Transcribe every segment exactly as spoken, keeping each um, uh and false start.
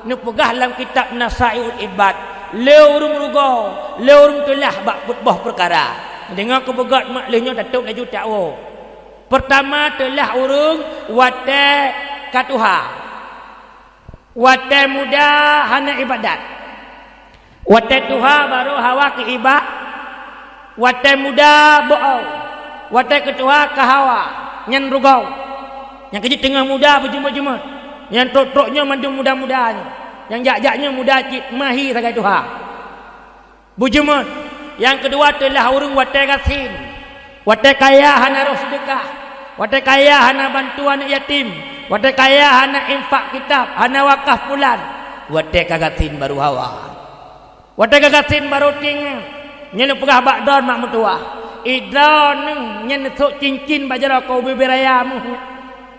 Neupeugah lam kitab Nasaiul Ibad, le ureuëng rugoe, le ureuëng teulah bak peuet boh peukara. Deungoe keubeugöt mak lheueh nyoe tatôb laju tawoe. Peurtama teulah ureuëng watée ka tuha. Watée muda hana ibadat. Watée tuha barô hawa keu iba-, watée muda boh. Watée keu tuha ka hawa, nyan rugoe. Nyang keujeuet teungoh muda beujeumeut-jeumeut. Nyang trok-trok nyoe mandum muda-muda nyoe. Nyang jak-jak nyoe muda cit mahi sagai tuha. Beujeumeut. Nyang keudua teulah ureuëng watée gasien. Watée kaya hana roh seudeukah. Watée kaya hana bantu aneuëk yatim. Watée kaya hana infak kitab, hana wakaf pulan. Watée ka gasien barô hawa. Watée ka gasien barô tingat. Nyan neupeugah bak droe mak meutuwah, "Idroeneuh nyan neusok cincin bak jaroe keu ubé-bé raya meuh."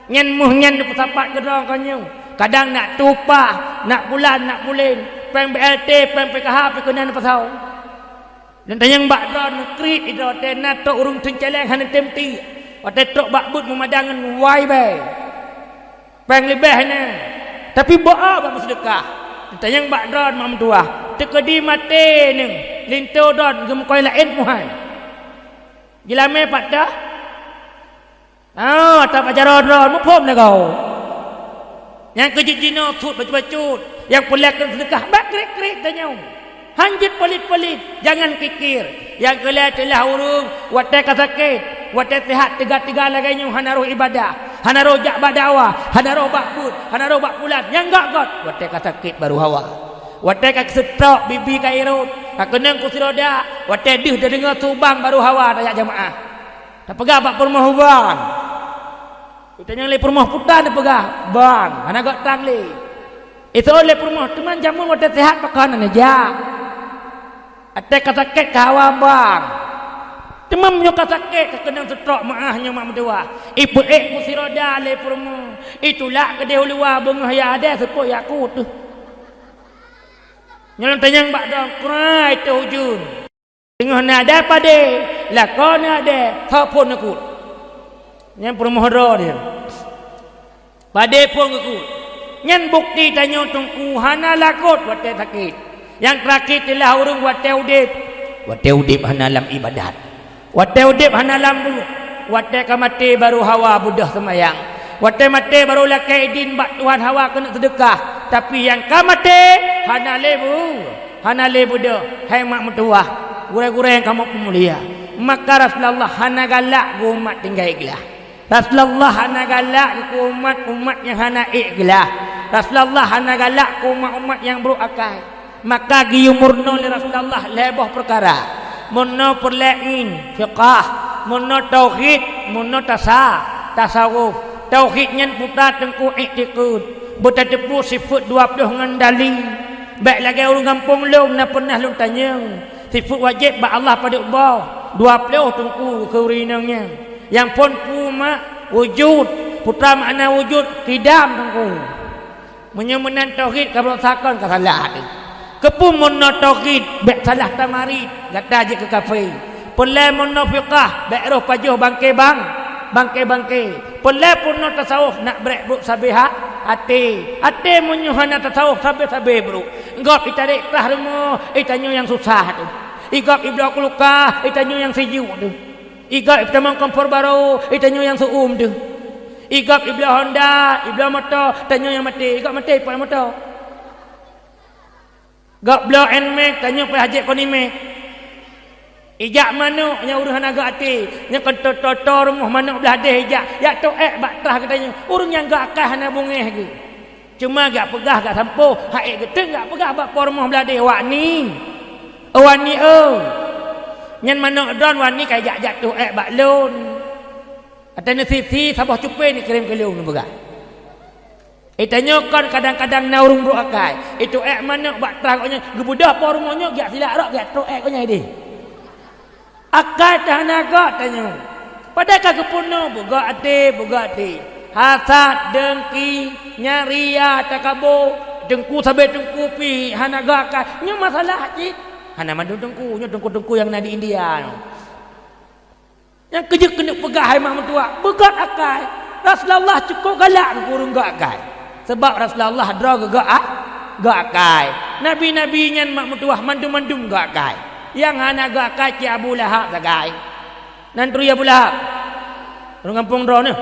Nyan meuh nyan neupeusapat keudroe keu nyoe. Kadang nak tupah, nak pulan, nak pulen, péng B L T, péng P K H pih keunan neupeusawa. Dan tanyong bak droe neukriet idroe teuh na trok ureuëng teuncéléng hana tem tiek. Watée trok bak buet meumadang ngon wai bée. Péng leubeh na. Tapi boh bak meuseudeukah. Dan tanyong bak droe mak meutuwah. Teukeudi maté neuh, linto droe geumeukoe laén muhai. Jilamé pat tah? Ah, tapajaroe droe muphom lagoe. Nyang keujeuet jinoe sut bacut-bacut, nyang peureulée keu seudeukah bak kriet-kriet tanyoe. Han jeuet pelit-pelit, jangan kikir. Nyang keulhée teulah ureuëng watée ka sakét, watée seuhat teuga-teuga lagée nyoe hana roh ibadah, hana roh jak bak dakwah, hana roh bak buet, hana roh bak pulan, nyang gét-gét watée ka sakét barô hawa. Watée ka seutrok bibi ka irot, ka keunong kursi roda, watée deuh tadeungoe su bang barô hawa tajak jeumaáh. Tapeugah bak peurumoh ban. Tanyong lé peurumoh puta neupeugah, "Ban, hana gét trang lé." Iseuôt lé peurumoh, "Teuma jameun watée seuhat pakon hana jak? Watée ka sakét ka hawa ban. Teuma meunyoe ka sakét ka keunong seutrok meuáh nyoe mak meutuwah. Ipeuék kursi roda lé peurumoh. Itulak keudeh u luwa beungoh ya adée seupôt ya kut." Nyoe lôn tanyong bak droe, kura itu ujeuen. Teungoh na dai padé, lakoe na dai, tho phon geukut. Nyan peurumoh droe dia. Padé phon geukut. Nyan bukti tanyoe teungku hana lagot watée sakét. Nyang teurakhe teulah ureuëng watée udeb. Watée udeb hana lam ibadat. Watée udeb hana lam buet. Watée ka maté barô hawa beudôh seumayang. Watée maté barô lakée idin bak Tuhan hawa keuneuk seudeukah. Tapi nyang ka maté hana lé bu-, hana lé beudôh. Hai mak meutuwah, gurée-gurée nyang kamoe peumulia. Maka Rasulullah hana galak geuh umat tinggai glah. Rasulullah hana galak keu umat-umat nyang hana ék glah. Rasulullah hana galak keu umat-umat nyang brok akai. Maka geuyue meurunoe lé Rasulullah lhée boh peukara. Meurunoe peureulée ilmu fiqah, meurunoe tauhid, meurunoe tasa-, tasawuf. Tauhid nyan putra teungku iktikeuet, beutateupeue sifeuet dua ploh ngon dali. Bék lagée ureuëng gampông lôn na peunah lôn tanyong. Sifeuet wajéb bak Allah padub boh, dua ploh teungku keu ureuëng inong nyan. Nyang phon peue mak, wujud, putra makna wujud, kidam teungku. Meunyoe meunan tauhid ka brok sakon ka salah teuh. Keupeue meunoe tauhid bék salah tamarit gata jeuet keu kafé. Peureulée meunoe fiqah bék roh pajoh bangke bang, bangke-bangke. Peureulée peunoe tasawuf nak brek brok sabe ha-, até. Até meunyoe hana tasawuf sabe-sabe brok. Gob itarek trah rumoh, itanyoe nyang susah teuh. Igob ibloe kulkas, itanyoe nyang sijuek teuh. Igob itamong kompor barô, itanyoe nyang seu-uem teuh. Igob ibloe Honda, ibloe moto, tanyoe nyang maté, igob maté ipot moto. Gob bloe Nmax, tanyoe payah jép kon Imax. Ijak manok nyang ureuëng hana gét até, nyang kon toto-toto rumoh manok blah deh ijak, jak toh ék bak trah geutanyoe. Ureuëng nyang gét akai hana beungéh geuh. Cuma gak peugah gak sampôh, hai geuteung gak peugah bak po rumoh blah deh, "Wak Ni, oh Wak Ni oh, nyan manok droen Wak Ni ka ijak jak toh ék bak lôn." Ateueh neusisi saboh cupé neukirém keu lôn neupeugah. Itanyoe kon kadang-kadang na ureuëng brok akai. Itoh ék manok bak trah gobnyan, geubeudôh po rumoh nyoe, giak silak rot, giak trok ék gobnyan ideh. Akai teuh hana gét tanyoe. Padahai ka geupeurunoe beugét até, beugét até. Hasad, dengki, nyan ria, takabô, teungku sabe teungku pih hana gét akai. Nyoe masalah cit. Hana mandum teungku, nyoe teungku-teungku nyang na di India nyoe. Nyang keujeuet keuneuk peugah hai mak meutuwah, beugét akai. Rasulullah cukôp galak keu ureuëng gét akai. Sabab Rasulullah droe geugét a-, Geuakai. Nabi-nabi nyan mak meutuwah mandum-mandum geuakai. Nyang hana geuakai cit Abu Lahab sagai. Nan turi Abu Lahab. Ureuëng gampông droe nyoe.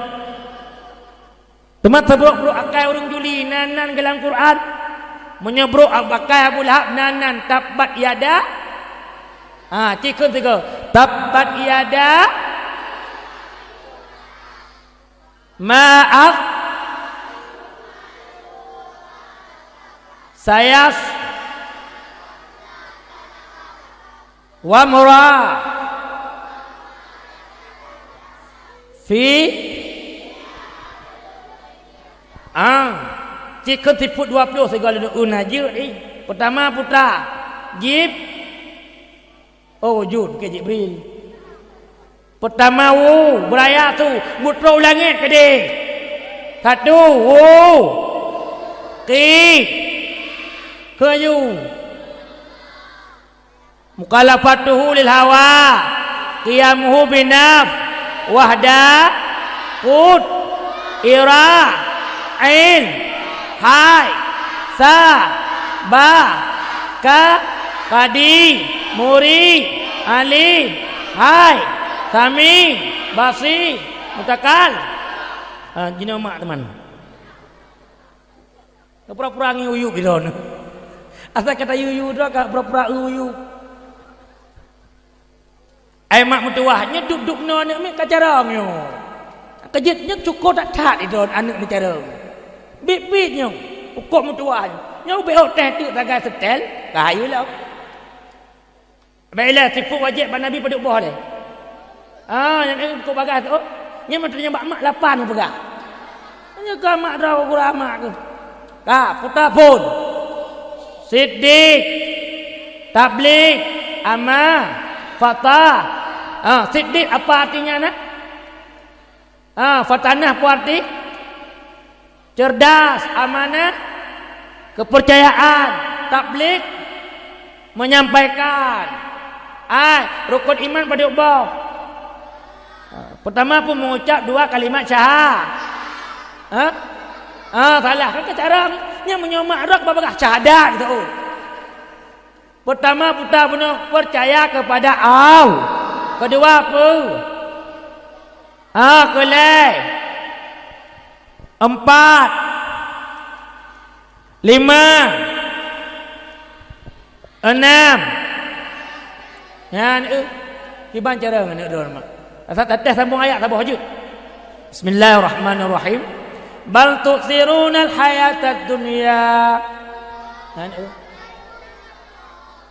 Teuma sabrok-brok akai ureuëng juli nan-nan dalam Quran. Meunyoe brok akai Abu Lahab nan-nan tabbat yada. Ha, cit kheun sigoe. Tabbat yada. Ma ag-, sayas, wa mura, fi, ah, cit kheun sifeuet dua ploh sigoe lôn un na jeuet, eh. Peutama puta, jib, Oh, jeuet keu Jibril. Peutama wu, beuraya su, meutroh u langét keudeh. Satu, wu. Ki. Keu yu. Mukhalafatuhu lil hawa. Qiyamuhu binaf. Wahda. Kut. Ira, ain, hai, sa, ba, ka, kadi, muri, ali, hai, sami, basi, mutakal. Ha, jinoe mak teuma. Pura-pura ngi uyup droe. Asai ka tayue-yue droe ka pura-pura uyup. Ai mak meutuwah, nyoe duek-duek noe aneuk miet ka carông nyoe. Ka jeuet nyoe syukoe that-that droe aneuk meucarông. Biet-biet nyoe, ukoe meutuwah nyoe. Nyoe ubé ôk teh teuk sagai seutèl, ka hayeu lom. Bèk ilèe sifeuet wajéb bak Nabi padub boh lé. Ah, nyang keu bagaih tu, oh. Nyan meuteumé bak mak lapan peugah. Nyoe ka mak droe gura mak keuh. Ka, puta phon. Siddiq, tabligh, ama, fata. Ah, siddiq apa artinya, nak? Ah, fatanah apa arti? Cerdas, amanah, kepercayaan, tabligh, menyampaikan. Ai, rukun iman padub boh. Ha, pertama pun mengucap dua kalimat syaha-, ha? Ha, salah kan cara ni. Nyan meunyoe mak droe babagah syahadat gitu. Pertama puta bunoe percaya kepada Allah. Kedua apa? Ha, keulhèe. Empat. Lima. Enam. Nyan, eh, kiban cara ngon droe mak. Asai tatéh sambung ayat saboh jeuet. Bismillahirrahmanirrahim. Bal tu'tsirunal hayatad dunya. Nyan, eh.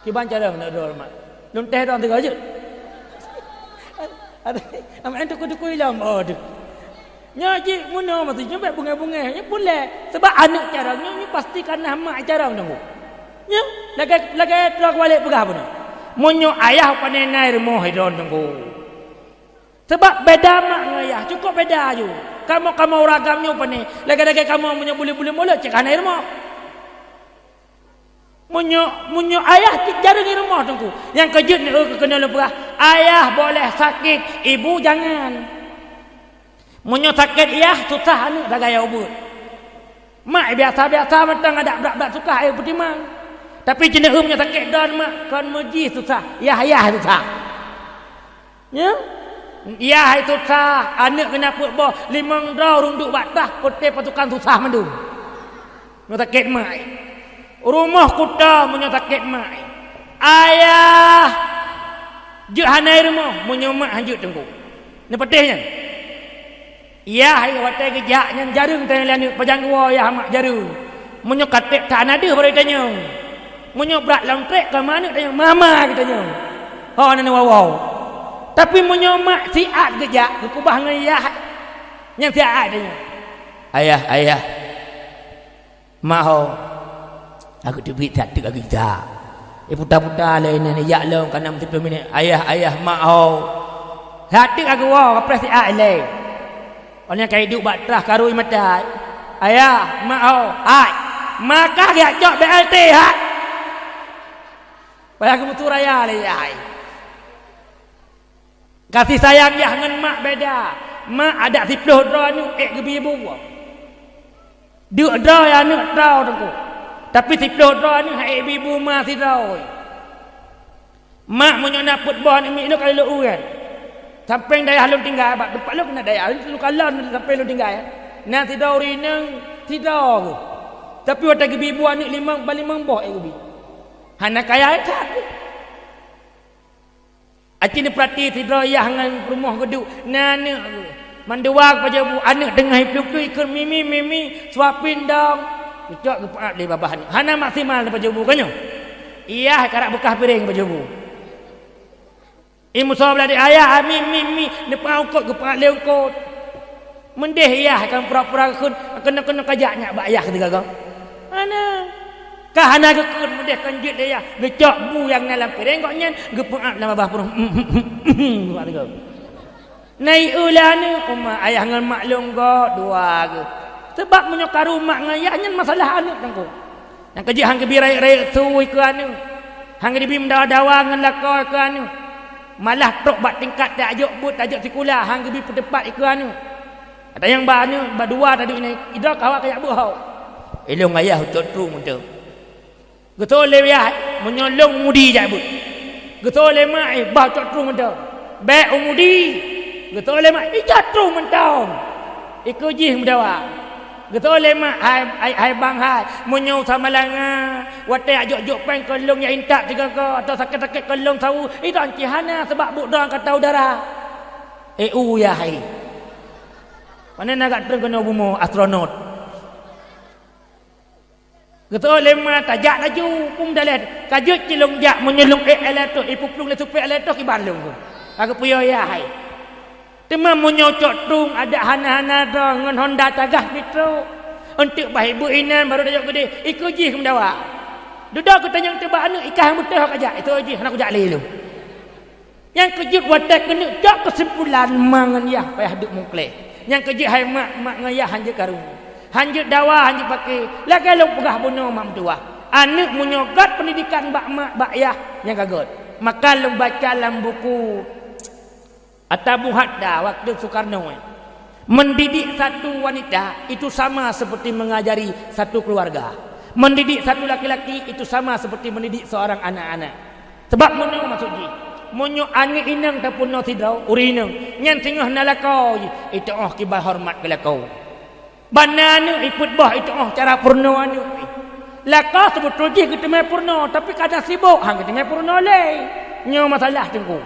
Kiban cara ngon droe mak. Lôn téh droe tiga jeuet. Ada, ada, amat tukui-tukui lom, oh, tu. Nyoe jih meunoe meusti nyoe bèk beungèh-beungèh. Nyoe pun lé. Sebab aneuk carông nyoe, nyoe pasti ka na mak carông teungku. Nyoe lagèe, lagèe droe Walid peugah bunoe. Meunyoe ayah pane na i rumoh droe teungku. Sebab beda mak ngon ayah, cukup beda ju. Kamoe, kamoe ureueng agam nyoe pane, lagèe-lagèe kamoe meunyoe buleuen-buleuen mulod cit ka na i rumoh. Meunyoe, meunyoe ayah cit jareueng i rumoh teungku, nyang keujeuet nyoe keuh keuneuk lôn peugah, ayah boleh sakit, ibu jangan. Meunyoe sakét yah, susah aneuk sagai ubeuet. Mak biasa-biasa mantong adak brat-brat susah ayah peutimang. Tapi jeuneuk meunyoe sakét droe mak, kon meuji susah, yah-yah susah. Nyoe? Yah hai susah, aneuk keuneuk peuet boh, limong droe ureueng duek bak tah, peuté pasukan susah mandum. Meunyoe sakét mak. Rumoh kuto meunyoe sakét mak. Ayah jeuet hana i rumoh meunyoe mak hanjeuet teungku. Neupatéh nyan. Yah hai watèe geujak nyan jareueng tanyong lé aneuk, pajan geuwoe yah mak jareueng. Meunyoe ka trép that na deuh baru tanyong. Meunyoe brat lom trép ka ma aneuk tanyong, mama geutanyong. Ho na neuwoe-woe. Tapi meunyoe mak siat geujak, geukeubah ngon yah, nyan siat tanyong. Ayah, ayah. Mak ho, aku teubiet that teuk lagèe gisa. Eh, puta-puta lé nyan, jak lom ka nam siplôh minét. Ayah, ayah, mak ho. That teuk aku woe, kapreh siat lé. Awak nyan ka iduek bak trah karui mata. Ayah, mak ho, hai. Maka geujak cok B L T, hai. Payah geumeusu raya lé, hai. Kasih sayang yah ngon mak beda. Mak adak siplôh droe aneuk ék geubi ibu. Deuk droe aneuk troh teungku. Tapi siplôh droe aneuëk han ék bi bu ma sidroe. Mak, meunyoe na peuet boh aneuëk miet lôn ka lôn ureueng. Sampéng dayah lôn tinggai, bak teumpat lôn keunan dayah, lôn kalon sampéng lôn tinggai. Na sidroe ureueng inong, sidroe geuh. Tapi watée geubi bu aneuëk limong, ba limong boh ék geubi. Hana kaya that. Aci neupeurati sidroe yah ngon peurumoh geuduek, na aneuëk geuh. Mandua geupajoh bu, aneuëk teungoh iplui-plui kheun mimi, mimi, suapin dong. Geucok geupeuáb lé babah aneuëk. Hana maksimal neupajoh bu ka nyoe. Yah karab beukah piréng pajoh bu. I musoh blah di ayah, mi, mi, mi, neupeuáb eungkôt, geupeuáb lé eungkôt. Meudeh yah kan pura-pura geukheun, keunoe-keunoe kajak nyak bak yah keudeh gaga. Hana. Ka hana geukheun meudeh kan jeuet lé yah, geucok bu nyang na lam piréng gobnyan, geupeuáb lam babah peurumoh. Buat teugau. Na i-eu lé aneuëk, uma ayah ngon mak lôn gob dua geuh. Sabab meunyoe karu mak ngon yah nyan masalah aneuëk teungku. Nyang keujeuet han geubi rayeuk-rayeuk su ikeue aneuëk. Han geubi meudawa-dawa ngon lakoe ikeue aneuëk. Malah trok bak tingkat tajok buet, tajok sikula, han geubi peuteupat ikeue aneuëk. Ada nyang ba aneuëk, ba dua tadi nyan, idroe kawa kajak beuhok. Ilôn ayah ucok trueng mantong. Geutôi lé yah, meunyoe lôn mudi jak beuet. Geutôi lé mak, eh, bah ucok trueng mantong. Bék u mudi. Geutôi lé mak, ijak trueng mantong. Ikeue jih meudawa. Geutôi lé mak, hai, hai, hai bang hai, meunyoe sa malanga, watée jak jok-jok péng keu lôn jak intat sigoe-goe, atawa sakét-sakét keu lôn saweue, idong cit hana sabab buet droe ka tau dara. Eh, u yah hai. Pane na gak treun keunoe bumoe astronot. Geutôi lé ma tajak laju, pum daleh, ka jeuet cit lôn jak, meunyoe lôn ék éh lé toh, ipeuplueng lé supée éh lé toh kiban lôn. Ka geupeuyô yah hai. Teuma meunyoe cok trueng adak hana-hana droe ngon honda tagah pitrok, eunteuk bah ibu inan barô tajok keudeh, ikeue jih meudawa. Dudoe keu tanyong teuh bak aneuëk, ikah nyang beutôi ho kajak, ikeue jih hana kujak lé lôn. Nyang keujeuet watée keuneuk cok keusimpulan ma ngon yah payah duek meukleh. Nyang keujeuet hai mak, mak ngon yah hanjeuet karu. Hanjeuet dawa, hanjeuet paké. Lagée lôn peugah bunoe mak meutuwah. Aneuëk meunyoe gét peundidikan bak mak, bak yah, nyang ka gét. Maka lôn baca lam buku At-Tabu Hatta waktu Soekarno, eh, mendidik satu wanita itu sama seperti mengajari satu keluarga. Mendidik satu laki-laki itu sama seperti mendidik seorang anak-anak. Sabab meunyoe maksud jih, meunyoe aneuëk inong tapeurunoe sidroe ureuëng inong, nyan singoh na lakoe jih, iteuoh kiban horeumat keu lakoe. Ban na aneuëk ipeuet boh iteuoh cara peurunoe aneuëk. Lakoe seubeutôi jih geuteumé peurunoe, tapi ka na sibok han geuteumé peurunoe lé. Nyoe masalah teungku.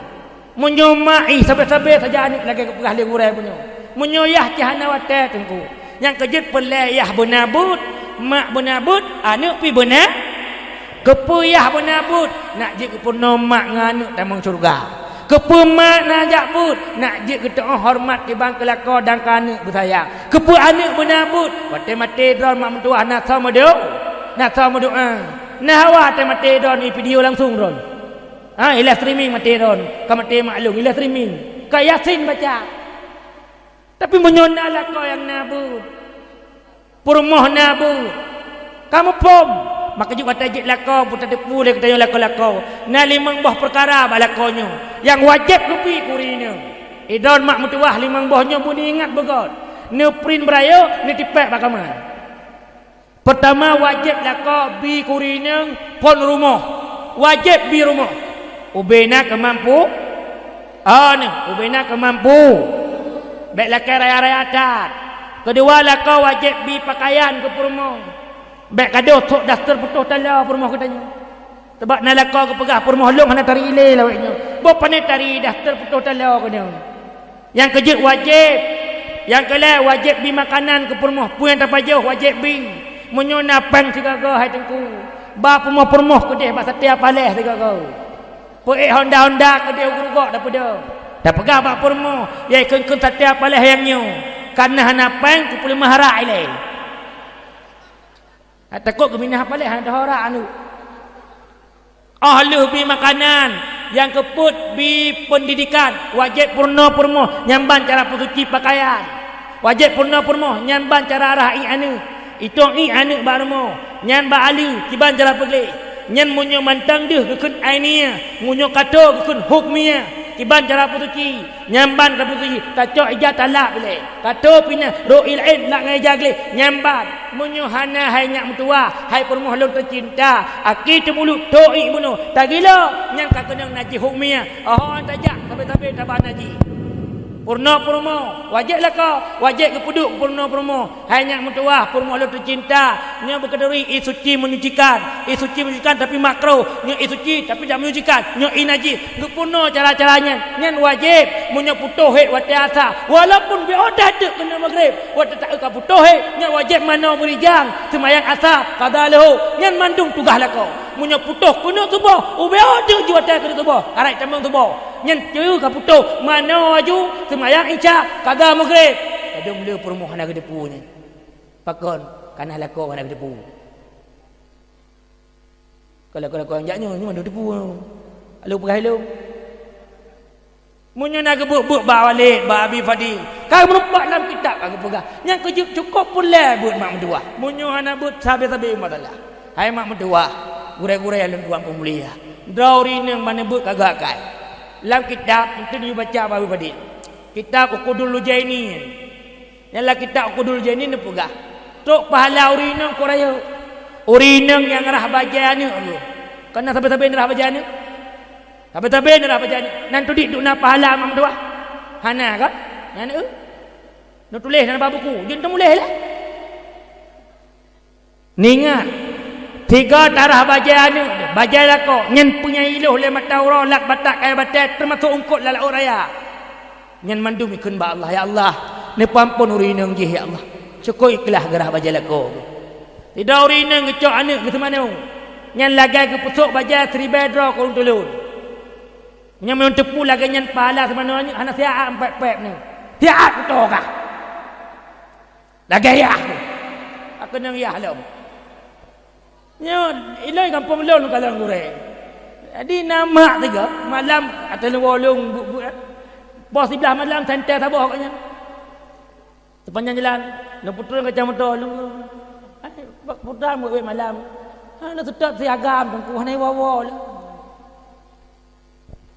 Meunyoe mak ih sabe-sabe saja aneuëk lagée geupeugah lé gurée bunoe. Meunyoe yah cit hana watée teungku. Nyang keujeuet peureulée yah beuna buet, mak beuna buet, aneuëk pih beuna. Keupeue yah beuna buet, nak jeuet geupeurunoe mak ngon aneuëk tamong syeuruga. Keupeue mak na jak buet, nak jeuet geuteuoh horeumat kiban keu lakoe dan keu aneuëk beusayang. Keupeue aneuëk beuna buet, watée maté droe mak meutuwah na soe meudoá, na soe meudoá. Na hawa watée maté droe i video langsung droe. Ha, i live streaming maté droe, ka maté mak lôn i live streaming. Ka Yasin baca. Tapi meunyoe na lakoe nyang na buet, peurumoh na buet, ka muphom, maka jeuet watée jeuet lakoe, peutateupeue lé geutanyoe lakoe-lakoe. Na limong boh peukara bak lakoe nyoe nyang wajéb geubi keu ureuëng inong. Idroe mak meutuwah limong boh nyoe beuneuingat beugét. Neuprint beurayeuk, neutipék bak kama. Peurtama, wajéb lakoe bi keu ureuëng inong phon rumoh. Wajéb bi rumoh. Ubé na keumampu, oh, nyoe, ubé na keumampu. Bék lakée raya-raya that. Keudua, lakoe wajéb bi peukayan keu peurumoh. Bék gadôh sôk daster putôh taloe peurumoh geutanyoe. Sabab na lakoe geupeugah peurumoh lôn hana tari ilée lawét nyoe. Boh pané tari daster putôh taloe keunoe. Nyang keujeuet wajéb. Nyang keulhée wajéb bi makanan keu peurumoh. Peue nyang tapajoh wajéb bi. Meunyoe na péng sigoe-goe hai teungku, ba peurumoh-peurumoh keudeh bak saté paléh sigoe-goe. Peuék honda-honda keudeh u gurugok tapeudong. Tapeugah bak peurumoh, ya ikheun-kheun saté paléh nyang nyoe. Kareuna hana péng kupeuleumah harak ilée. Takot geuminah paléh hana teuhora aneuëk. Óh lheueh bi makanan, nyang keupeuet bi peundidikan, wajéb peurunoe peurumoh nyan ban cara peusuci peukayan. Wajéb peurunoe peurumoh nyan ban cara rhah ié aneuëk. Itong ié aneuëk bak rumoh, nyan bak aleue, kiban cara peugleh. Nyan meunyoe mantong deuh geukheun ainia, meunyoe ka tô geukheun hukmia. Kiban cara peusuci, nyan ban tapeusuci, tacok ija talak ilée. Ka tho pinah, ru'il ain lak ngon ija gleh, nyan ban. Meunyoe hana hai nyak meutuwah, hai peurumoh lôn teucinta, aki teumulut, tho ié bunoe, tagilo, nyan ka keunong najih hukmiah. Oh, tajak sabe-sabe taba najih. Peurunoe peurumoh, wajéb lakoe, wajéb geupeuduek peurunoe peurumoh. Hai nyak meutuwah, peurumoh lôn teucinta, nyoe beukeuduri ié suci menyucikan, ié suci menyucikan tapi makruh, nyoe ié suci tapi tidak menyucikan, nyoe ié najih. Geupeurunoe cara-cara nyan, nyan wajéb. Meunyoe putôh hék watée asa, walaupun ubé 'oh teuk keunoe maghrib, watée taeu ka putôh hék, nyan wajéb manoe beurijang, seumayang asa, qadha leuhô, nyan mandum tugaih lakoe. Meunyoe putôh keunoe suboh, ubé 'oh teuk jih watée keunoe suboh, arai tamong suboh. Nyan teuk ka putôh, manoe aju, seumayang isya, qadha maghrib. Ladôm le peurumoh hana geuteupeue nyan. Pakon? Kana lakoe hana geuteupeue. Kalau lakoe-lakoe nyang jak nyoe, nyoe mandum teupeue. Lôn peugah lom. Meunyoe na geubeuet-beuet bak Walid, bak Abi Fadil, ka meureumpok lam kitab ka geupeugah. Nyang keujeuet cukôp peureulée beuet mak meutuwah. Meunyoe hana beuet, sabe-sabe masalah. Hai mak meutuwah, gurée-gurée nyang lôn tuan peumulia, droe ureuëng inong ban neubeuet ka geuakai. Lam kitab, eunteuk neuyue baca bak Abi Fadil. Kitab Uqudul Lujaini. Nyan lam kitab Uqudul Lujaini neupeugah, trok pahala ureuëng inong keu rayeuk. Ureuëng inong nyang rhah bajée aneuëk lôn. Kon na sabe-sabe neurhah bajée aneuëk? Sabe-sabe neurhah bajée aneuëk. Nan tudek duek na pahala mak meutuwah? Hana kan? Nyan eu. Neutuléh na bak buku, jeuet teumuléh lah. Neuingat, sigoe tarhah bajée aneuëk, bajée lakoe, nyan peue nyang iloh lé mata uroe lat batak kayée batée, teumasok eungkot lam laôt raya. Nyan mandum ikheun bak Allah, "Ya Allah, neupeuampon ureuëng inong jih, ya Allah." Syukur ikhlaih geurhah bajée lakoe. Sidroe ureuëng inong geucok aneuëk geuseumanoe, nyan lagée geupeusok bajée siribée droe keu ureuëng tulôn. Meunyoe teupeue lagée nyan pahala seumanoe aneuëk hana siat pép-pép nyoe. Siat kutoe kah. Lagée yah. Aku nang yah lom. Nyoe, iloi gampông lôn kalon gurée. Jadi na mak tiga, malam ateueh lôn woe lôn bu-, bu-, eh, poh siblaih malam senter saboh kat nyan. Sepanjang jalan, lôn putron kacamata lôn. Ai, bak putra buet malam. Ha, lôn seutôt si agam teungku hana woe-woe lôn.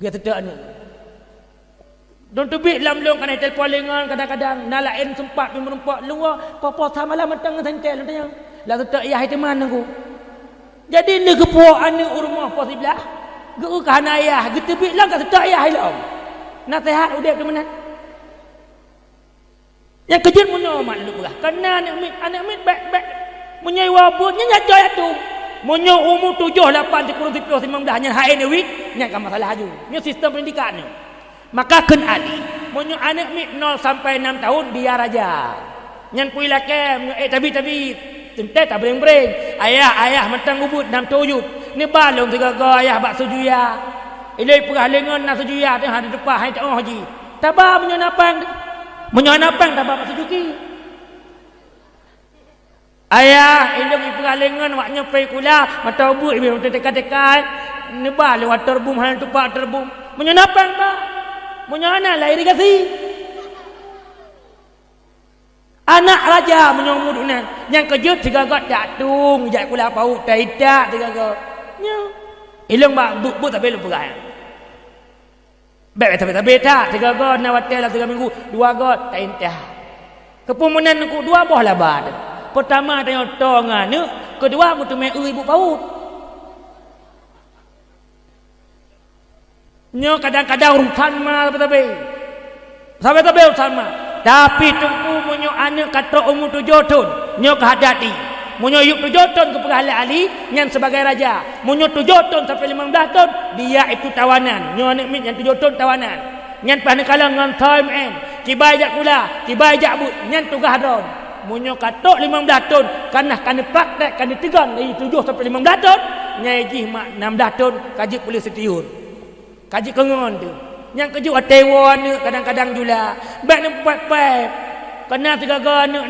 Geuseutôt aneuëk. Lôn teubiet lam lôn ka na telepon lé ngon kadang-kadang na laén seumpat pih meureumpok lôn woe, poh-poh sa malam mantong ngon senter lôn tanyong. Lam seutôt yah teuma nunggu. Jadi lheueh geupuwoe aneuëk u rumoh poh siblaih, geu-, ka hana yah, geuteubiet lom ka seutôt yah ilom. Naseuhat udeb keu meunan. Nyang keujeuet meunyoe mak lôn peugah, kana aneuëk miet, aneuëk miet bék, bék. Meunyoe iwoe beuet, nyan jak jok yatim. Meunyoe umu tujoh, lapan, sikureueng, siplôh, limong blaih nyan hai neuwiet, nyan ka masalah aju. Nyoe sistem pendidikan nyoe. Maka kheun Ali, meunyoe aneuëk miet nol sampai nam tahun, dia raja. Nyan pui lakée, meunyoe ék tabi-tabi, teuntée tabreng-breng. Ayah, ayah mantong ubeuet nam tujut. Neuba lôn sigoe-goe ayah bak sujuya. Iloi peugah lé ngon na sujuya teuh hana teupah hai teuoh jih. Taba meunyoe na péng, meunyoe na péng taba bak sujuki. Ayah, ilong ipeugah lé ngon wak nyoe péng kula, mata ubeut ibe mata teka-teka, neuba lé water boom hana tupak water boom. Meunyoe na péng ba, meunyoe hana la irigasi. Anak raja meunyoe mudu nyan, nyang keujeuet sigaga tak tung jak kula paut taitak sigaga. Nyoe. Ilong bak buet-buet tapi lôn peugah. Bék tabe-tabe that, sigaga na watée lam siga minggu, dua go taintat. Keupeue meunan ngon dua boh laba teuh. Peutama tanyoe toe ngon aneuëk, keudua meuteumé eu ibu paut. Nyoe kadang-kadang urusan ma tabe-tabe. Sabe-sabe urusan ma. Tapi teungku meunyoe aneuëk ka trok umu tujoh thon, nyoe keuhati-hati. Meunyoe yub tujoh thon geupeugah lé Ali, nyan sibagai raja. Meunyoe tujoh thon sampai limong blaih thon, dia itu tawanan. Nyoe aneuëk miet nyang tujoh thon tawanan. Nyan paih neukalon ngon soe meu'én. Kibai jak kula, kibai jak buet, nyan tugaih droe. Meunyoe ka trok limong blaih thon, ka na ka neupraktek, ka neuteugon dari tujoh sampai limong blaih thon, nyan jih mak nam blaih thon ka jeuet puléh siteun. Ka jeuet keu ngon teuh. Nyang keujeuet watée iwoe aneuëk kadang-kadang jula. Bék neupeuet-peuet. Keunan sigaga aneuëk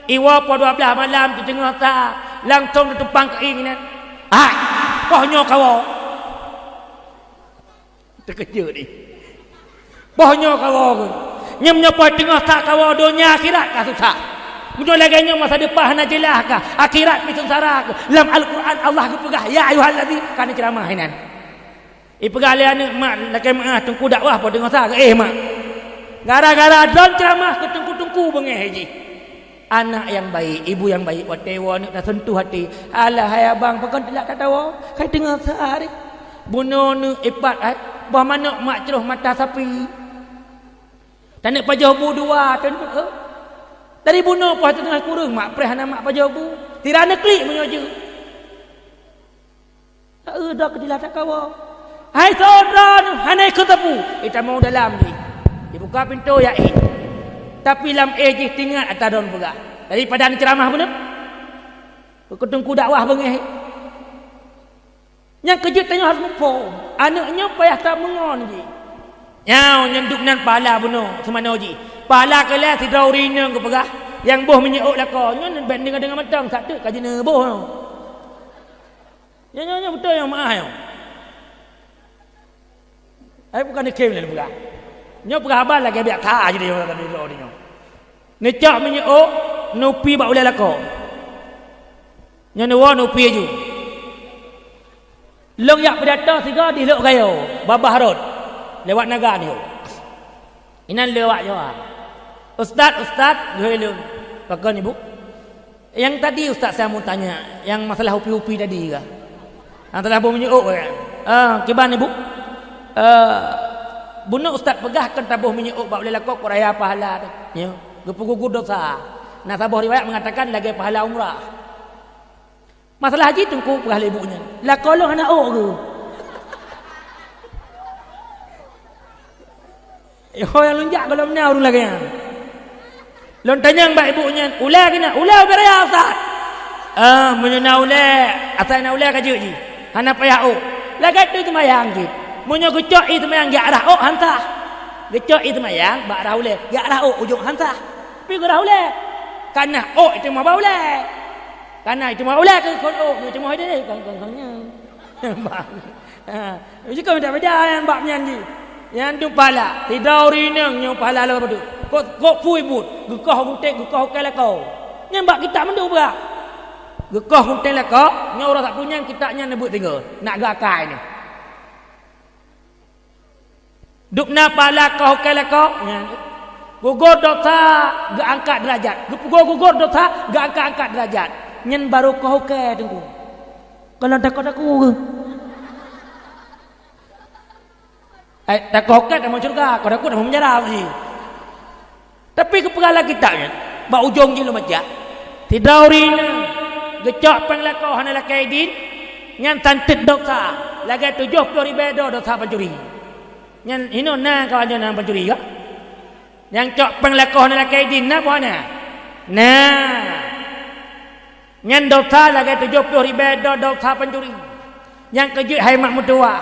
iwoe poh dua blaih malam teuteungoh sa, langsong teutumpang keuieng nyan. Hai, poh nyoe kawoe. Teukeujeuet jih. Poh nyoe kawoe. Nyan meunyoe poh teungoh sa kawoe donya akhirat ka susah. Meunyoe lagée nyoe masa depan hana jeulaih ka, akhirat pih seungsara ka. Lam Al-Quran Allah geupeugah, "Ya ayyuhallazina," ka neuceuramah inan. Ipeugah lé aneuk mak lakée meu'ah, "Teungku dakwah po teungoh sa?" "Éh, mak." Gara-gara droen ceuramah keu teungku-teungku beungéh jih. Anak nyang baik, ibu nyang baik, watée woe aneuk taseuntuh até. "Alah hai abang, pakon teulak tatawa? Hai teungoh sa deh." Bunoe neuk ipat, hai, boh manok mak croh mata sapi. Taneuk pajoh bu dua, teuntu, eh. Dari bunoe poh teungoh kureueng mak preh hana mak pajoh bu. Sira neuklik meunyoe jeuet. Taeu droe keudila takawa. Hai syedara, hana ikheun sapeue. Itamong dalam jih. Ibuka pintoe ya éh. Tapi lam éh jih teuingat ata droen peugah. Daripada neuceuramah beuneuh. Keu teungku dakwah beungéh. Nyang keujeuet tanyoe harôh muphom, aneuk nyoe payah tameungon jih. Nyoe nyang duek nan pahala bunoe seumanoe jih. Pahala keu lhée sidroe ureuëng inong geupeugah, nyang boh minyeuk ôk lakoe, nyoe bèk deungoe-deungoe mantong, sateuk ka jineuboh nyoe. Nyoe, nyoe, nyoe beutôi nyang meu'ah nyoe. Ai bukan dikhem lé peugah. Nyoe peugah haba lagée biasa aja di orang tadi di nyoe. Neucok minyeuk ôk, neupi bak ulée lakoe. Nyoe neuwoe neupi aju. Lôn jak pidato sigoe di Lhok Gayo, babah rot, lewat Naga nyoe. Inan lewat nyoe. "Ustaz, ustaz," geuhôi lôn. "Pakon, Ibu?" "Yang tadi ustaz saya mau tanya, yang masalah upi-upi tadi kah? Yang telah boh minyeuk ôk kan?" "Ah, kiban, Ibu?" "Eh, bunoe ustaz peugah kan taboh minyeuk ôk bak ulée lakoe keu raya pahala tu. Ya, geupeugugur dosa. Nah, saboh riwayat mengatakan lagée pahala umrah." "Masalah haji teungku," peugah lé ibu nyan. "Lakoe lôn hana ôk keu?" Ho nyang lôn jak gohlom na ureuëng lagée nyan. Lôn tanyong bak ibu nyan, "Ulée keunan?" "Ulée ubé raya, Ustaz." "Ah, meunyoe na ulée, asai na ulée ka jeuet jih. Hana payah ôk." Lagée tu seumayang jih. Meunyoe geucok ie seumayang jak rhah ôk, han sah. Geucok ie seumayang bak rhah ulée, jak rhah ôk ujong, han sah. Pi geu rhah ulée. Kana ôk itu mah bak ulée. Kana itu mah ulée keu kon ôk, itu mah deh, kon, kon, kon nyan. Bak. Ha, jikeu beda-beda nyan bak nyan jih. Nyan tu pahala. Sidroe ureuëng inong nyoe pahala lom tu. Kok, kok phui buet, geukoh gunting, geukoh ukai lakoe. Nyan bak kitab mandum bak. Geukoh gunting lakoe, nyoe uroe Sabtu nyan kitab nyan neubeuet tinggai. Nak geuakai nyoe. Dubna pahala koh ukai lakoe, nyan. Gugur dosa, geuangkat derajat. Gugur, gugur dosa, geuangkat-angkat derajat. Nyan baru koh ukai, Teungku. Kalau takot aku ke? Eh, takoh ukai tamong syeuruga, koh takot tamong penjara, mesti. Tapi geupeugah lam kitab nyan, bak ujong jih lôn baca, sidroe ureuëng inong geucok péng lakoe hana lakée idin, nyan santet dosa, lagée tujoh ploh ribée droe dosa pancuri. Nyan hinoe na kawan nyoe nyang pancuri ka? Nyang cok péng lakoe hana lakée idin na buet nyan? Na. Nyan dosa lagée tujoh ploh ribée droe dosa pancuri. Nyang keujeuet hai mak meutuwah,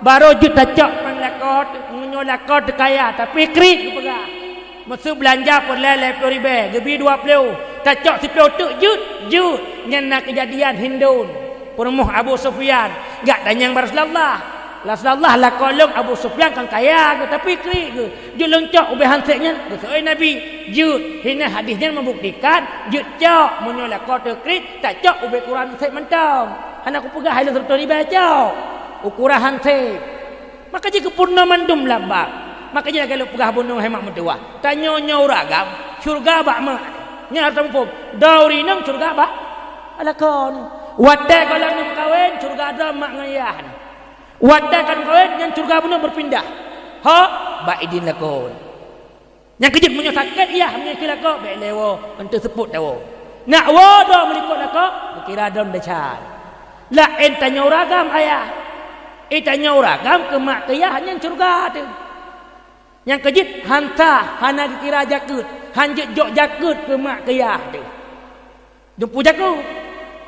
barô jeuet tacok péng lakoe, meunyoe lakoe teukaya, tapi kriet geupeugah. Meuseu beulanja peureulée lhée ploh ribée, geubi dua ploh, tacok siploh teuk jeuet, jeuet. Nyan na keujadian hindon, peurumoh Abu Sufyan, geutanyong bak Rasulullah. Rasulullah, lakoe lôn Abu Sufyan kan kaya geuh, tapi kriet geuh. Jeuet lôn cok ubé handset nyan, geuseuôt Nabi. Jeuet, hina hadis nyan meubuktikan, jeuet cok, meunyoe lakoe teu kriet, tacok ubé ukuran handset mantong. Hana kupeugah hai lôn seureutôh ribée cok. Ukuran handset. Maka jih geupeurunoe mandum lam bab. Maka jih lagée lôn peugah bunoe hai mak meutuwah. Tanyoe nyoe ureuëng agam, syeuruga bak mak. Nyan harôh tamuphom, droe ureuëng inong syeuruga bak lakoe. Watée gohlom meukawen, syeuruga droe mak ngon yah. Watée ka meukawen, nyan syeuruga bunoe beupindah. Ho, bak idin lakoe. Nyang keujeuet meunyoe sakét yah, meunyoe keu lakoe, bék lé woe, eunteuk seupôt tawoe. Nak woe droe meulikot lakoe, geukira droe desya. Laén tanyoe ureuëng agam ayah. Eh, tanyoe ureuëng agam keu mak keu yah nyan syeuruga teuh. Nyang keujeuet han sah, hana geukira jakeuet, han jeuet jok jakeuet keu mak keu yah teuh. Jumpu jakeuet.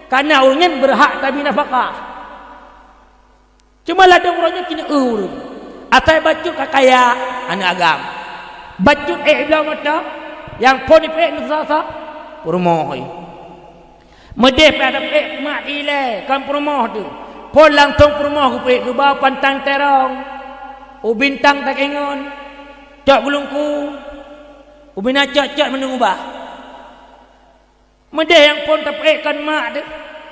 Kana ureuëng nyan beurhak tabi nafakah. Cuma ladôm uroe nyoe keuneuk eu ureuëng. Asai bacut ka kaya, aneuëk agam. Bacut ék bloe moto, nyang phon ipeuék neusoe-soe, peurumoh. Meudeh pih ada ék mak ilée, kon peurumoh teuh. Phon langsong peurumoh geupeuék geuba pantang terong. U bintang takengon. Cok gulungku. U bina cok-cok meuneu ubah. Meudeh nyang phon tapeuék kon mak teuh.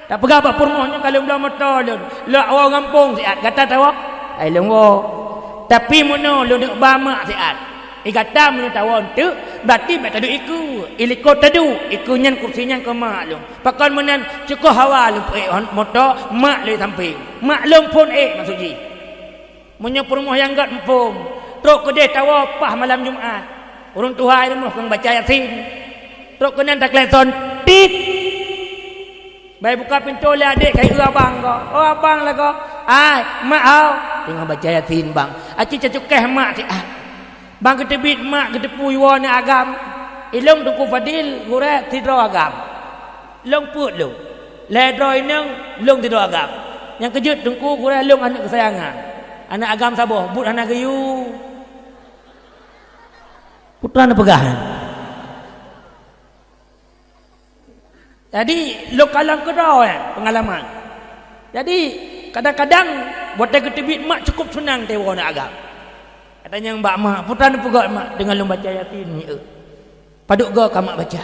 Tapeugah bak peurumoh nyoe ka lôn bloe moto lôn. Lôn woe gampông siat, gata tawoe. Ai lôn woe. Tapi meunoe lôn neuk ba mak siat. I gata meunyoe tawoe eunteuk, berarti bèk taduek ikeue. I likot taduek, ikeue nyan kursi nyan keu mak lôn. Pakon meunan, cukôh hawa lôn peuék moto, mak lôn sampéng. Mak lôn phôn ék maksud jih. Meunyoe peurumoh nyang göt muphom, trok keudeh tawoe paih malam Jumat. Ureueng tuha i rumoh keuneuk baca Yasin. Trok keunan takalon son, tit. Bai buka pintoe lé adék ka eu abang ko. "Oh, abang lagoe." "Ai, mak ho." "Teungoh baca Yasin, bang." Aci cacukéh mak siat. Bang geuteubiet mak geuteupeue iwoe aneuk agam. "Ilôn Teungku Fadil, gurèe sidroe agam." Lôn peuet lôn. Lhèe droe inong, lôn sidroe agam. Nyang keujeuet Teungku, gurèe lôn aneuk keusayangan. Aneuk agam saboh, buet hana geuyue. Peue teuma neupeugah nyan? Jadi, lôn kalon keudroe, eh, peungalaman. Jadi, kadang-kadang watèe geuteubiet mak cukôp seunang teuwoe aneuk agam. Katanyong bak mak, "Peue teuma neupeugah mak deungon lôn baca Yasin nyoe?" "Padub goe ka mak baca?"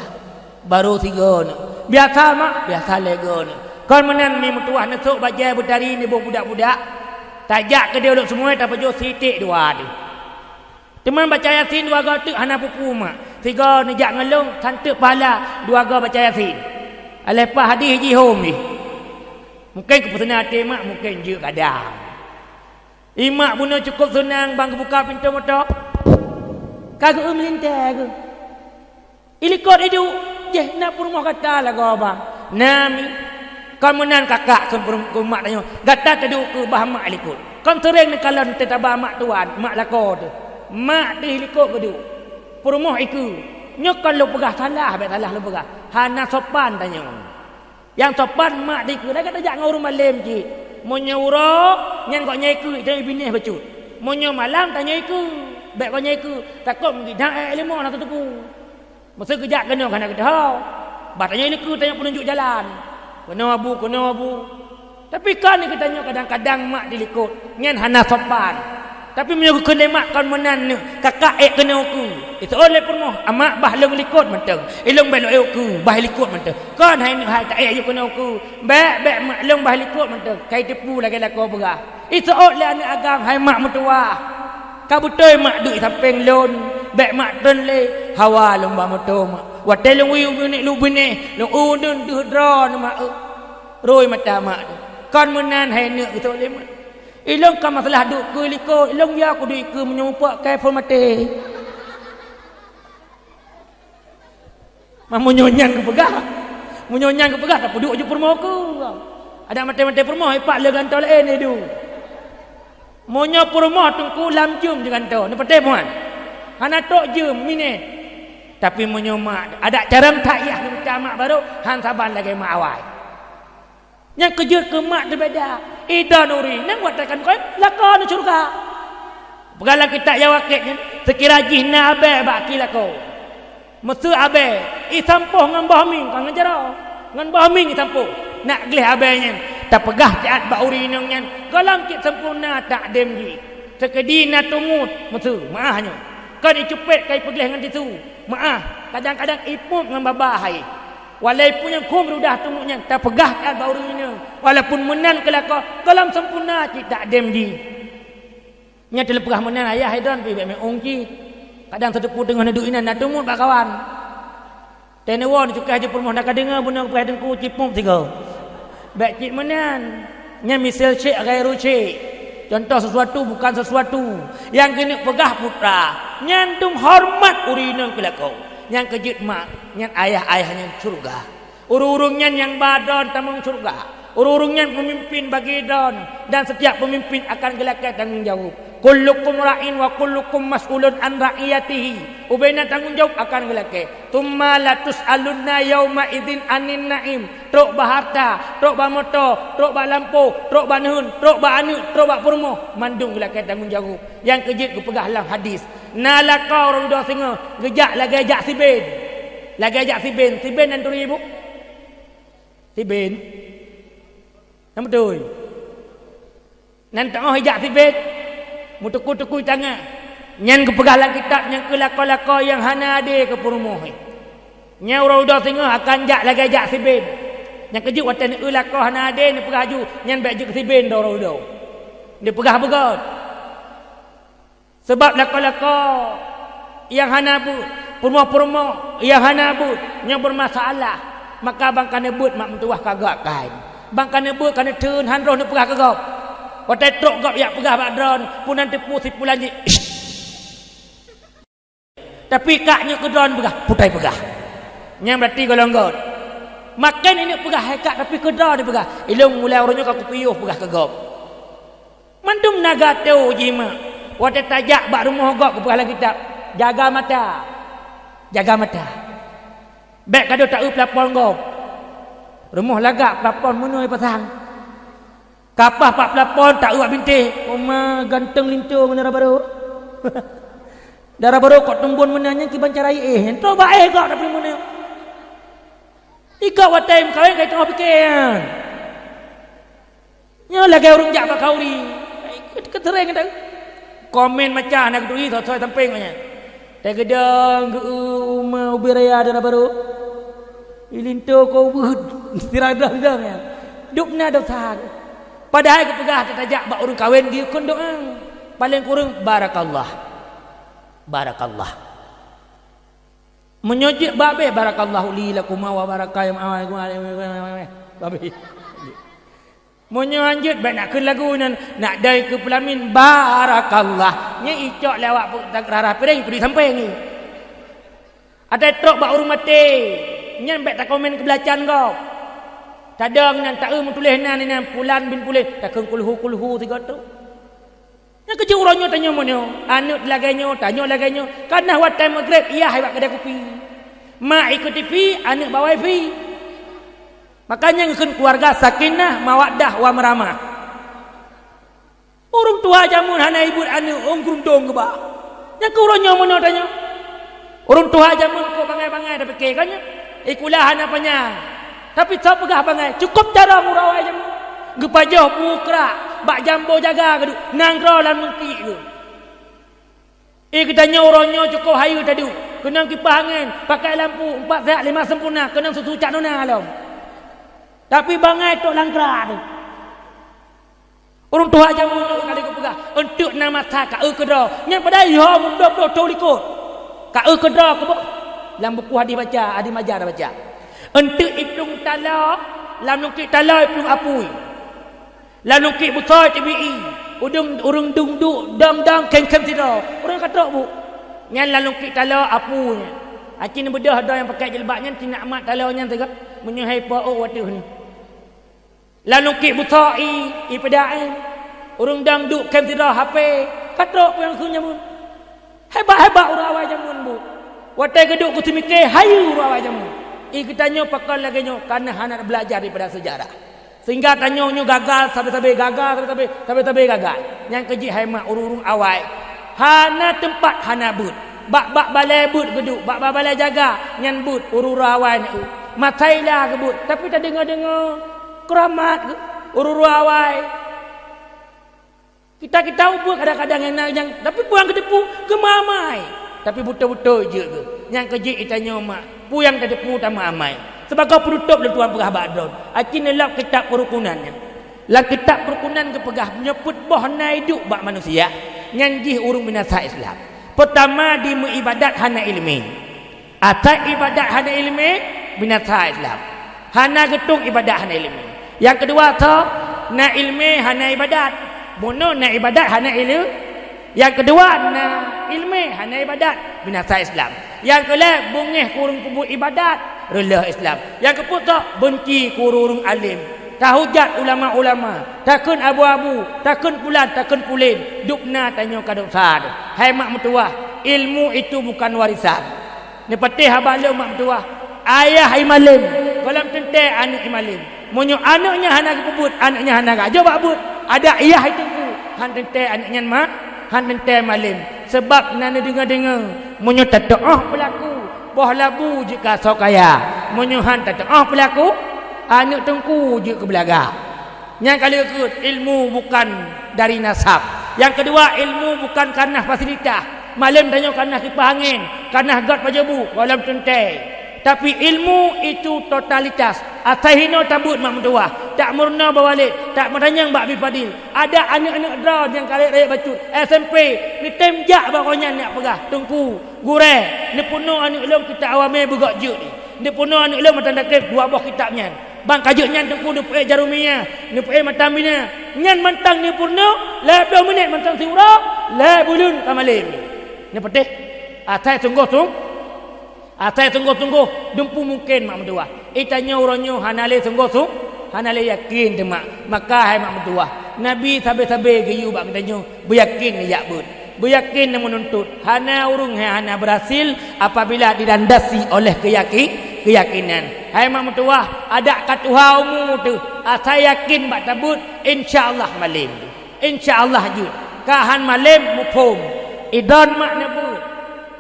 "Barô sigoe nyoe." "Biasa mak?" "Biasa lhèe goe nyoe." Kon meunan mi meutuwah neusôk bajèe beutari nibôh budak-budak. Tajak keudéh u Lhokseumawe tapajoh siték dua teuh. Teuma baca Yasin dua goe teuk hana peue-peue mak. Sigoe neujak ngon lôn, santeuk pahala dua goe baca Yasin. Alah paih hadih jihom jih. Mungken keupeuseunan até mak, mungken jeuet kadang. I mak bunoe cukôp seunang bang geubuka pintoe moto. Ka geu-eu meulintèe geuh. I likot iduek, "Jéh, na peurumoh gata lagoe bang?" "Na mi." "Kon meunan kakak," kheun peurum-, kheun mak tanyoe, "gata taduek keu bah mak i likot." Kon seuréng neukalon teuh taba mak tuan, mak lakoe teuh. Mak teuh i likot geuduek. Peurumoh ikeue. Nyoe kon lôn peugah salah, bèk salah lôn peugah. Hana sopan tanyoe. Nyang sopan mak teuh ikeue, lagèe tajak ngon ureueng malém cit. Meunyoe uroe, nyan gobnyan ikeue, tanyoe binéh bacut. Meunyoe malam, tanyoe ikeue. Bèk gobnyan ikeue, takot meugidah èk leumo na teuteupue. Meuseu geujak keunoe hana geuteuho. Bah tanyoe i likot tanyoe peununjuk jalan. Keunoe bu, keunoe bu. Tapi kon i geutanyoe kadang-kadang mak di likot, nyan hana sopan. Tapi meunyoe geukheun lé mak kon meunan nyoe, kakak èk keunoe keue. Iseuôt lé peurumoh, "Mak, bah lôn i likot mantong." "Ilôn bèk lôn èk keue, bah i likot mantong." "Kon hai nyoe hai taèk ju keunoe keue." "Bèk, bèk mak, lôn bah i likot mantong." Ka iteupeue lagèe lakoe peugah. Iseuôt lé aneuk agam, "Hai mak meutuwah, ka beutôi mak duek sampéng lôn, bèk mak trön lé, hawa lôn ba moto mak. Watèe lôn yue binéh lôn binéh, lôn uneun deuh droeneuh mak eu. Rhôi mata mak teuh." Kon meunan hai neuk geuseuôt lé mak. "Ilôn ka masalah duek keue i likot, ilôn ya kuduek ikeue meunyoe muphom kèe phon maté." Meunyoe nyan geupeugah, meunyoe nyan geupeugah, tapeuduek ju peurumoh keue. Adak maté-maté peurumoh, ipat lé gantoe laén iduek. Meunyoe peurumoh teungku lam jeuem ju gantoe, neupatéh muat. Hana trok jeuem, minét. Tapi meunyoe mak, adak carông that yah geupeugah mak barô, han saban lagèe mak awai. Nyang keujeuet keu mak teubeda. Idon ureueng inong watèe ka neukheun, lakoe ngon syeuruga. Peugah lam kitab nyang wakèt nyan, seukira jih na abèe bak akhé lakoe. Meuseu abèe, isampôh ngon boh mieng, kon ngon jaroe. Ngon boh mieng isampôh. Nak gleh abèe nyan, tapeugah siat bak ureueng inong nyan, gohlom cit sempurna takdem jih. Seukeudi na tungut, meuseu, meu'ah nyoe. Kon icupat ka ipeugleh ngon tisu, meu'ah. Kadang-kadang ipeup ngon babah hai. Walaupun nyang khum rudah tungut nyan tapeugah that bak ureueng inong, walaupun meunan keu lakoe, gohlom sempurna cit takdem jih. Nyan teupeugah meunan ayah Idon pih bèk meu'ueng cit. Kadang siteupeu teungoh neuduek inan na tungut bak kawan. Teuh neuwoe neucukéh ju peurumoh na ka deungö bunoe geupeugah teungku cipeup sigoe. Bèk cit meunan. Nyan misal syai' ghairu syai'. Contoh sesuatu bukan sesuatu. Nyang keuneuk peugah putra. Nyan dum horeumat ureueng inong keu lakoe. Nyang keujeuet mak, nyan ayah-ayah nyan syeuruga. Ureueng-ureueng nyan nyang ba droe tamong syeuruga. Ureueng-ureueng nyan peumimpin bagi droe, dan setiap peumimpin akan geulakèe tanggông jaweueb. "Kullukum ra'in wa kullukum mas'ulun an ra'iyatihi." Ubé na tanggông jaweueb akan geulakèe. "Tsumma latus'alunna yauma idzin 'anin na'im." Trok bak hareuta, trok bak moto, trok bak lampôh, trok bak neuheun, trok bak aneuk, trok bak peurumoh, mandum geulakèe tanggông jaweueb. Nyang keujeuet geupeugah lam hadis, na lakoe ureueng dudoe singoh geujak lagèe jak siben. Lagèe jak siben, siben nan turi ibu? Siben. Nyang beutôi. Nan teungoh ijak siben, meutukui-tukui tangan. Nyan geupeugah lam kitab nyang keu lakoe-lakoe nyang hana adé keu peurumoh. Nyan ureueng dudoe singoh akan jak lagèe jak siben. Nyang keujeuet watèe neueu lakoe hana adé neupeugah aju, nyan bèk jeuet keu siben droe ureueng dudoe. Neupeugah beugöt. Sabab lakoe-lakoe nyang hana beuet, peurumoh-peurumoh nyang hana beuet, nyoe beumasalah, maka ban ka neubeuet mak meutuwah ka gak kai. Ban ka neubeuet ka neutheun han roh neupeugah keu gob. Watèe trok gob jak peugah bak droeneuh, peunan teupeu sipulan jih. Tapi kak nyoe keu droeneuh peugah, putai peugah. Nyan berarti golom göt. Maken ineuk peugah hai kak, tapi keu droeneuh peugah. Ilôn mulai uroe nyoe ka kupiôh peugah keu gob. Mandum na gato jih mak. Watèe tajak bak rumoh gob geupeugah lam kitab, jaga mata. Jaga mata. Bèk ka deuh taeu peulapon gob. Rumoh lagak peulapon meunoe pasang. Kapah bak peulapon taeu bak bintéh. Oma ganteng linto ngon dara barô. Dara barô kok teumbon meunan nyan kiban cara iéh. Nyan trok bak éh gob tapi meunan. Igob watèe meukawen ka teungoh pike nyan. Nyoe lagèe ureueng jak bak khanduri. Keuteureng dah. Komen macam na geuturi soe-soe sampéng nyan. Teugeudong geu-eu uma ubé raya dara barô. Ilinto keu ubeuet. Sira dong-dong nyan. Dum na dosa. Padahai geupeugah tajak bak ureueng kawen geukheun doa. Paleng kureueng barakallah. Barakallah. Meunyoe jeuet babeh, barakallahu li lakuma wa baraka ya babeh. Meunyoe han jeuet, bèk nak kheun lagu nyan, nak dai keu peulamin barakallah. Nyan icok lé awak rara piréng peudeh sampéng nyan. Atai trok bak ureueng maté, nyan bèk takomen keubelacan gob. Tadong nyan taeu meutuléh nan, nan pulan bin pulan, takheun kulhu-kulhu sigoe trok. Nyang keuh jeuet uroe nyoe tanyoe meunyoe, aneuk lagèe nyoe, tanyoe lagèe nyoe, kana watèe meugreb iyah bak keudè kupi. Mak ikeue tivi, aneuk bak wifi. Makanya geukheun keuluwarga sakinah, mawaddah, wa maramah. Ureueng tuha jameun hana ibeuet aneuk, ôn geurundong geuba. Nyang keuh uroe nyoe meunyoe tanyoe. Ureueng tuha jameun kok bangai-bangai tapike ka nyoe. Ikula hana panyang. Tapi soe peugah bangai, cukôp carông ureueng awai jameun. Geupajoh bu krak, bak jambo jaga geuduek, nanggroe lam lungkik geuh. Eh, geutanyoe uroe nyoe cukôp hayeue taduek, keunong kipah angén, pakai lampu, empat sehat lima sempurna, keunong susu cak nona lom. Tapi bangai tok lam krak teuh. Ureueng tuha jameun nyoe ka lheueh geupeugah, eunteuk na masa ka eu keudroe. Nyan padahai ho meudroe-droe thon likot. Ka eu keudroe keuboh. Lam buku hadih baca, hadih maja na baca. Eunteuk iplueng taloe, lam lungkik taloe iplueng apui. Lam lungkik busoe teubiet ie. Udeueng ureueng dong duek dong-dong khém-khém sidroe. Ureueng ka trok bu. Nyan lam lungkik taloe apui nyan. Aci neubeudôh droe nyang pakai jilbab nyan, tinak mat taloe nyan sigoe. Meunyoe hai po ôk watèe nyoe. Lam lungkik busoe ie, ie peudak nyan. Ureueng dong duek khém sidroe H P, ka trok peue nyang kheun jameun. Hebat-hebat ureueng awai jameun bu. Watèe geuduek geuseumike hayeue ureueng awai jameun. Ie geutanyoe pakon lagèe nyoe, kareuna hana beulajar daripada seujarah. Sehingga tanyoe nyoe gagal, sabe-sabe gagal, sabe-sabe, sabe-sabe gagal. Nyang keuh jih hai mak ureueng-ureueng awai. Hana teumpat, hana beuet. Bak, bak balèe beuet geuduek, bak, bak balèe jaga, nyan beuet ureueng-ureueng awai na eu. Masaila geubeuet, tapi tadeungoe-deungoe keuramat geuh ureueng-ureueng awai. Kita-kita ubeuet kadang-kadang nyang na nyang, tapi peue nyang geuteupeue geumamai. Tapi beutôi-beutôi jeuet geuh. Nyang keuh jih geutanyoe mak, peue nyang tateupeue tamamai. Sibagoe peunutôp lôn tuan peugah bak droen. Aci neulok kitab keurukunan nyan. Lam kitab keurukunan geupeugah, meunyoe peuet boh na iduek bak manusia, nyan jih ureueng binasa Islam. Peutama, di meuibadat hana ileumèe. Asai ibadat hana ileumèe, binasa Islam. Hana geutueng ibadat hana ileumèe. Nyang keudua, soe na ileumèe hana ibadat. Bunoe na ibadat hana ileu-, nyang keudua, na ileumèe hana ibadat, binasa Islam. Nyang keulhèe, beungèh keu ureueng peubuet ibadat, reuloh Islam. Nyang keupeuet, soe beunci keu ureueng-ureueng além. Tahujat ulama-ulama, takheun abu-abu, takheun pulan, takheun pulen, dum na tanyoe ka dosa teuh. Hai mak meutuwah, ilmu itu bukan warisan. Neupatéh haba lôn mak meutuwah, ayah imalém, gohlom teuntèe aneuk imalém. Meunyoe aneuk nyan hana geupeubuet, aneuk nyan hana gajok bak buet, adak yah iteungku, han teuntèe aneuk nyan ma-, han teuntèe malém. Sabab na neudeungoe-deungoe, meunyoe tateu'oh peulaku, boh labu jeuet keu asoe kaya. Meunyoe han tateu'oh peulaku, aneuk teungku jeuet keu beulaga. Nyang ka lheueh keukheun, ilmu bukan dari nasab. Nyang keudua, ilmu bukan kareuna fasilitas. Malém tanyoe kareuna kipah angén, kareuna göt pajoh bu, gohlom teuntèe. Tapi ilmu itu totalitas. Asai hinoe tabeuet mak meutuwah, tak meurunoe bak walét, tak meutanyong bak Abi Fadil. Adak aneuëk-aneuëk droe nyang ka rayeuk-rayeuk bacut S M P, neutem jak bak gobnyan neujak peugah, "Teungku, gurée, neupeurunoe aneuëk lôn kitab Awamé beugok jeuet nyoe. Neupeurunoe aneuëk lôn matan takrib dua boh kitab nyan. Ban ka jeuet nyan Teungku neupeuék Jarumiyah, neupeuék Matabinah. Nyan mantong neupeurunoe, lhée ploh minét mantong siuroe, lhée buleuen ka malém." Neupatéh, asai sunggoh-sung-, asai sunggoh-sunggoh dumpeue mungken mak meutuwah. I tanyoe uroe nyoe hana lé sunggoh-sung-, hana lé yakin teuma. Maka hai mak meutuwah, Nabi sabe-sabe geuyue bak geutanyoe, beuyakin neujak beuet. Beuyakin neumeununtut. Hana ureuëng hai hana beurhasil apabila dilandasi oleh keuyaki-, keuyakinan. Hai mak meutuwah, adak ka tuha umu teuh, asai yakin bak tabeuet, insya Allah malém. Insya Allah jeuet. Ka han malém muphom. Idon mak neubeuet.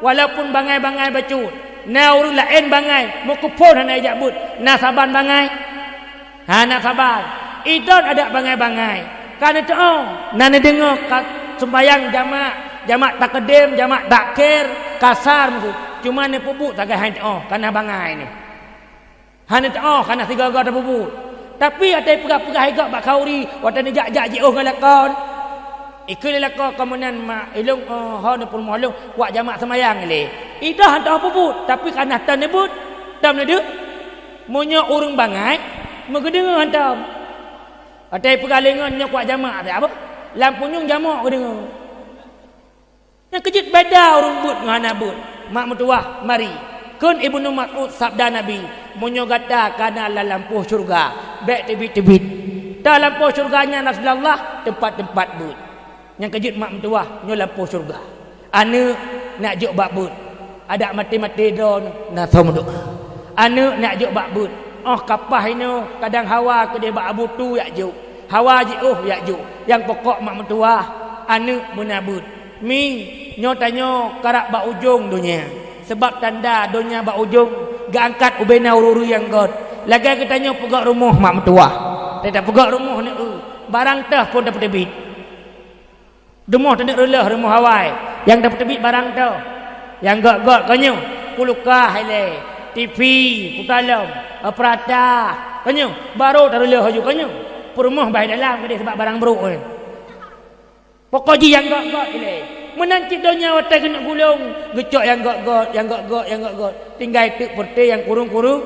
Walaupun bangai-bangai bacut, na ureuëng laén bangai, meukeupon hana ijak beuet, na saban bangai? Hana saban. Idon adak bangai-bangai. Ka neuteuoh, na neudeungoe ka seumbayang jamak, jamak takeudim, jamak takhir, kasar meusu. Cuma neupeubuet sagai han teuoh, ka na bangai nyoe. Hana teuoh, ka na sigoe-goe tapeubuet. Tapi watée peugah-peugah igok bak khauri, watée neujak-jak jiôh ngon lakoe. Ikheun lé lakoe, "Kamoe nan mak ilong, eh, ho neupeurumoh lôn, kuak jamak seumayang lé." Idon han teuoh peubuet, tapi ka na tan neubeuet, tan neudeuh. Meunyoe ureuëng bangai, meugeudeungoe hantom. Watée peugah lé ngon nyoe kuak jamak, apa? Lam punyueng jamok geudeungoe. Nyang keujeuet beda ureuëng beuet ngon hana beuet. Mak meutuwah, mari. Kheun Ibnu Mas'ud sabda Nabi, "Meunyoe gata kana lam lampôh syeuruga, bék teubiet-teubiet. Lam lampôh syeuruga nyan Rasulullah teumpat-teumpat beuet." Nyang keujeuet mak meutuwah, nyoe lampôh syeuruga. Aneuëk neujak bak beuet. Adak maté-maté droe na soe meudoá. Aneuëk neujak bak beuet. Óh ka paih inoe, kadang hawa keudeh bak abu tu jak jok. Hawa jiôh jak jok. Nyang pokok mak meutuwah, aneuëk beuna beuet. Mi, nyoe tanyoe karab bak ujong donya. Sabab tanda donya bak ujong geuangkat ubena ureuëng-ureuëng nyang göt. Lagée geutanyoe peugöt rumoh mak meutuwah. Teutab peugöt rumoh neu, barang teuh phon tapeuteubiet. Rumoh taneuk reuloh, rumoh awai. Nyang tapeuteubiet barang teuh. Nyang göt-göt ka nyoe, kulkas ilée, T V, kutalom, perata, ka nyoe, barô tareuloh laju ka nyoe. Peurumoh bah dalam keudeh sabab barang brôk nyoe. Pokok jih nyang göt-göt ilée. Meunan cit donya watée keuneuk gulong, geucok nyang göt-göt, nyang göt-göt, nyang göt-göt. Tinggai teuk peureute nyang kurong-kurong,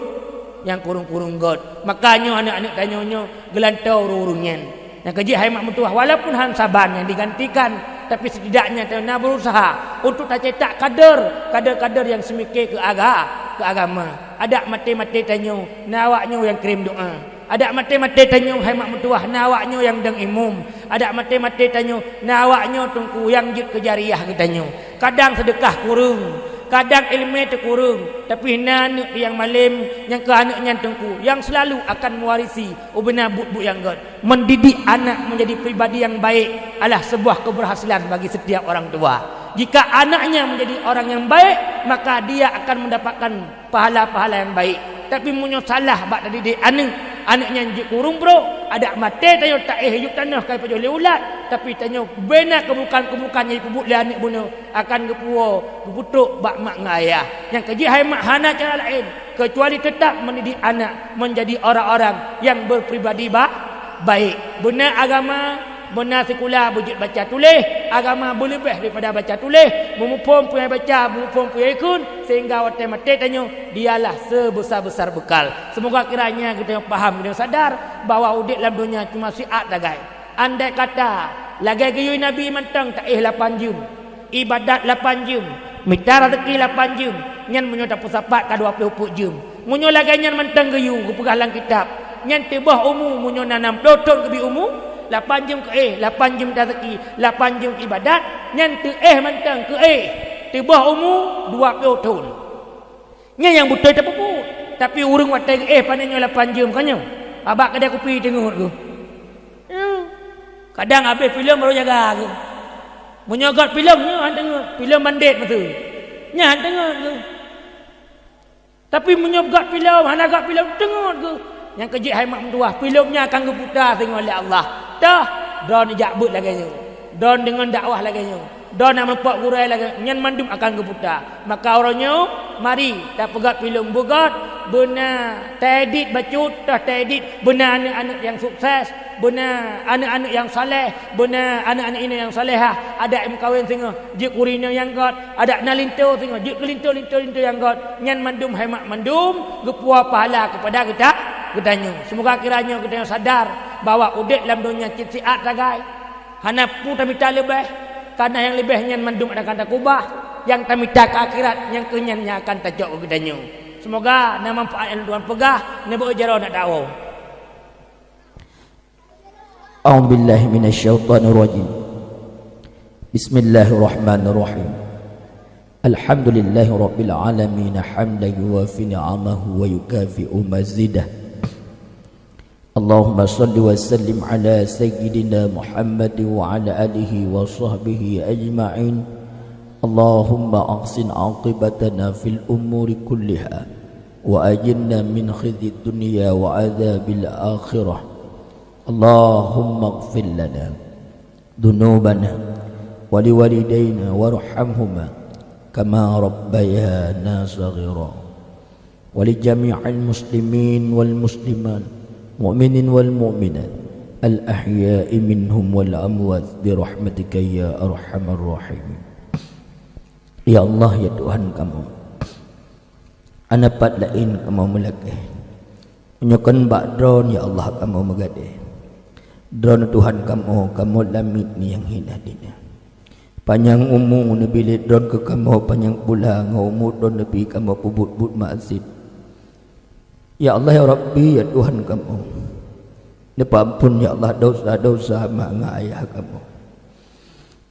nyang kurong-kurong göt. Maka nyoe aneuëk-aneuëk tanyoe nyoe geulantoe ureuëng-ureuëng nyan. Nyang keujeuet hai mak meutuwah, walaupun han saban nyang digantikan, tapi setidaknya tanyoe na berusaha untuk tacetak kader, kader-kader nyang seumike keu aga-, keu agama. Adak maté-maté tanyoe, na awak nyoe nyang kirém doá. Adak maté-maté tanyoe hai mak meutuwah, na awak nyoe nyang dong imum. Adak maté-maté tanyoe, na awak nyoe teungku nyang jeuet keu jariah geutanyoe. Kadang seudeukah kureueng, kadang iéleumé teukureueng, tapi na aneuëk nyang malém, nyang keu aneuëk nyan teungku, nyang seulalu akan meuwarisi ubena buet-buet nyang göt. Mendidik anak menjadi pribadi yang baik adalah sebuah keberhasilan bagi setiap orang tua. Jika anaknya menjadi orang yang baik, maka dia akan mendapatkan pahala-pahala nyang baik. Tapi meunyoe salah bak tadidik aneuëk, aneuëk nyan jeuet keu ureuëng brôk, adak maté tanyoe taéh yup tanoh ka jipajoh lé ulat, tapi tanyoe bena keuburukan-keuburukan nyang jipeubuet lé aneuëk bunoe akan geupuwoe, geupeutrok bak mak ngon ayah. Nyang keujeuet hai mak hana cara laén, kecuali tetap mendidik anak menjadi orang-orang yang berpribadi ba-, baik. Beuna agama, beuna sikula beujeuet baca tuléh, agama beuleubeh daripada baca tuléh, meumuphom peue nyang baca, meumuphom peue nyang ikheun, sehingga watée maté tanyoe, dialah sebesar-besar bekal. Semoga kiranya geutanyoe paham, geutanyoe sadar bahwa udeb lam donya cuma siat sagai. Andai kata, lagée geuyue Nabi mantong taéh lapan jeuem, iébadat lapan jeuem, mita raseuki lapan jeuem, nyan meunyoe tapeusapat ka dua ploh peuet jeuem. Meunyoe lagée nyan mantong geuyue geupeugah lam kitab, nyan teuboh umu meunyoe na nam ploh thon geubi umu, lapan jeuem keuéh, lapan jeuem mita raseuki, lapan jeuem iébadat, nyan teuéh mantong keuéh, teuboh umu dua ploh thon. Nyan nyang beutôi tapeubuet. Tapi ureuëng watée geuéh pane nyoe lapan jeuem ka nyoe, abak keudai kupi teungeut geuh. Kadang habéh pilom barô jaga geuh. Meunyoe göt pilom nyoe han teungeut, pilom bandét meuteue. Nyan han teungeut geuh. Tapi meunyoe göt pilom, hana göt pilom, teungeut geuh. Nyang keujeuet hai mak meutuwah, pilom nyan akan geuputa singoh lé Allah. Toh, droeneuh jak beuet lagée nyoe. Droeneuh deungon dakwah lagée nyoe. Droeneuh meurumpok gurée lagée nyoe. Nyan mandum akan geuputa. Maka uroe nyoe, Mari tapeugöt filem beugöt, beuna taedit bacut, toh taedit beuna aneuk-aneuk nyang sukses, beuna aneuk-aneuk nyang saleh, beuna aneuk-aneuk inong nyang salehah. Adak meukawen singoh jeuet keu ureueng inong nyang göt, adak na linto singoh jeuet keu linto-linto-linto nyang göt. Nyan mandum hai mak mandum geupuwoe pahala keupada geuta-, geutanyoe. Seumoga kiranyoe geutanyoe sadar bahwa udeb lam donya cit siat sagai. Hana peue tamita leubeh, kareuna nyang leubeh nyan mandum akan takubah. Nyang tamita keu akhirat, nyang keu nyan nyang akan tacok keu geutanyoe. Seumoga na manfaat nyang Tuhan peugah, neubawa jaroe na dawoe. A'udzubillahi minasyaitonirrajim. Bismillahirrahmanirrahim. Alhamdulillahirabbil alamin, hamdan yuwafi ni'amahu wa yukafi'u mazidah. Allahumma shalli wa sallim ala sayyidina Muhammad wa ala alihi wa sahbihi ajma'in. Allahumma ahsin aqibatana fil umuri kulliha wa ajirna min khizyid dunya wa adzabil akhirah. Allahumma ighfir lana dzunubana wa liwalidaina warhamhuma kama rabbayana shaghira. Wa li jami'il muslimin wal muslimat, mu'minin wal mu'minat, al ahya'i minhum wal amwat, bi rahmatika ya arhamar rahimin. Ya Allah, ya Tuhan kamoe, hana pat laén kamoe meulakée. Meunyoe kon bak Droeneuh, ya Allah, kamoe meugadée. Droeneuh Tuhan kamoe, kamoe lamiet nyang hina dina. Panyang umu neubri lé Droeneuh keu kamoe, panyang pula ngon umu Droeneuh neubri kamoe peubuet buet maksiet. Ya Allah, ya Rabbi, ya Tuhan kamoe, neupeuamphon, ya Allah, desya-desya mak ngon ayah kamoe.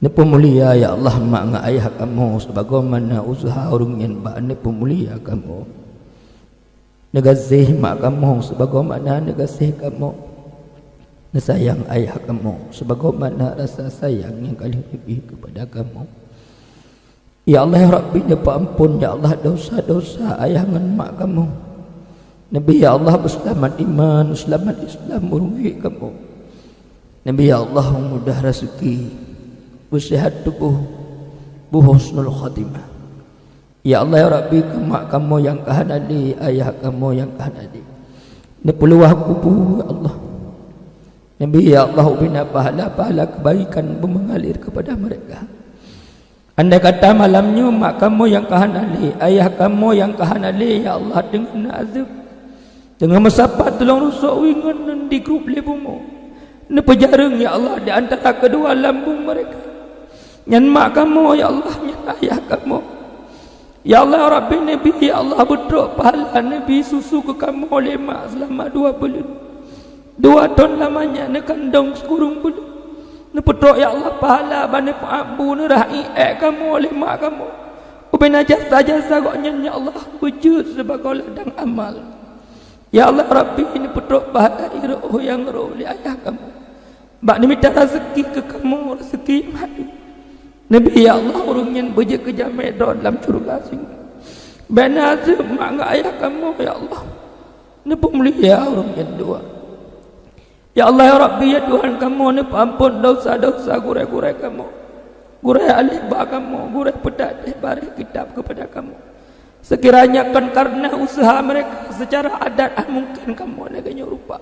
Neupeumulia, ya Allah, mak ngon ayah kamoe, sebagaimana useuha ureuëng nyan bak neupeumulia kamoe. Neugaséh mak kamoe sebagaimana neugaséh kamoe. Neusayang ayah kamoe sebagaimana rasa sayang nyang ka lheueh neubri keupada kamoe. Ya Allah, ya Rabbi, neupeuamphon, ya Allah, desya-desya ayah ngon mak kamoe. Neubri, ya Allah, beuseulamat iman, beuseulamat Islam ureuëng kamoe. Neubri, ya Allah, mudah raseuki, beuseuhat tuboh, beuhusnul khatimah. Ya Allah, ya Rabbi, keu mak kamoe nyang ka hana lé, ayah kamoe nyang ka hana lé, neupeuluwah kubu, ya Allah. Neubri, ya Allah, ubena pahala-pahala keubaikan beumeungalir keupada meureka. Andai kata malam nyoe mak kamoe nyang ka hana lé, ayah kamoe nyang ka hana lé, ya Allah, deungon azeueb, deungon meusapat tulông rusok wie ngon neudigrôb lé bumoe, neupeujareueng, ya Allah, di antara keudua lambung meureka. Nyan mak kamoe, ya Allah, nyan ayah kamoe. Ya Allah, ya Rabbi, neubri, ya Allah, beutrok pahala neubri susu keu kamoe lé mak seulama dua buleuen. Dua thon lamanya neukandong sikureueng buleuen. Neupeutrok, ya Allah, pahala ban neupeuabu neurah ié kamoe lé mak kamoe. Ubena jasa-jasa gobnyan, ya Allah, beujeuet sibagoe ladang amal. Ya Allah, ya Rabbi, neupeutrok pahala ié rôh nyang rôh lé ayah kamoe. Bak neumita raseuki keu kamoe, raseuki nyang haleue. Neubri, ya Allah, ureuëng nyan beujeuet keu jamé droe lam syeuruga singoh. Bék na azeueb mak ngon ayah kamoe, ya Allah. Neupeumulia ureuëng nyan dua. Ya Allah, ya Rabbi, ya Tuhan kamoe, neupeuamphon desya-desya gurée-gurée kamoe, gurée aléh ba kamoe, gurée peutakdeh baréh kitab keupada kamoe. Seukiranya kon kareuna useuha meureka, seucara adat hana mungken kamoe lagée nyoe rupa.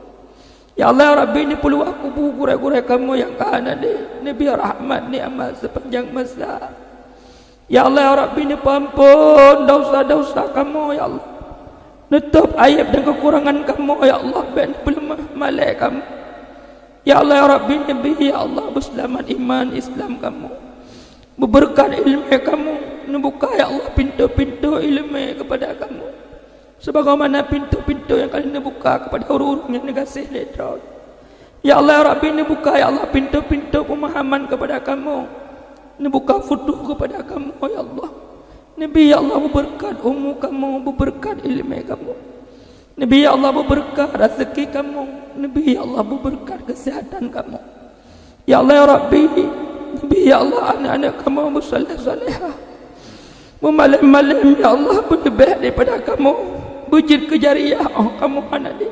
Ya Allah, ya Rabbi, neupeuluwah kubu gurée-gurée kamoe nyang ka hana lé, neubri rahmat nikmat seupanjang masa. Ya Allah, ya Rabbi, neupeuamphon desya-desya kamoe, ya Allah. Neutôb aieb dan keukurangan kamoe, ya Allah, bék neupeuleumah malée kamoe. Ya Allah, ya Rabbi, neubri, ya Allah, beuseulamat iman Islam kamoe. Beubeureukat iéleumé kamoe, neubuka, ya Allah, pintoe-pintoe iéleumé keupada kamoe. Sebagaimana pintoe-pintoe nyang ka lheueh neubuka keupada ureuëng-ureuëng nyang neugaséh lé Droe. Ya Allah, ya Rabbi, neubuka, ya Allah, pintoe-pintoe peumahaman keupada kamoe. Neubuka futuh keupada kamoe, ya Allah. Neubri, ya Allah, beubeureukat umu kamoe, beubeureukat iéleumé kamoe. Neubri, ya Allah, beubeureukat raseuki kamoe. Neubri, ya Allah, beubeureukat keuseuhatan kamoe. Ya Allah, ya Rabbi, neubri, ya Allah, aneuëk-aneuëk kamoe beusaléh-salehah. Meumalém-malém, ya Allah, beuleubeh daripada kamoe, beujeuet keu jariah óh kamoe hana lé.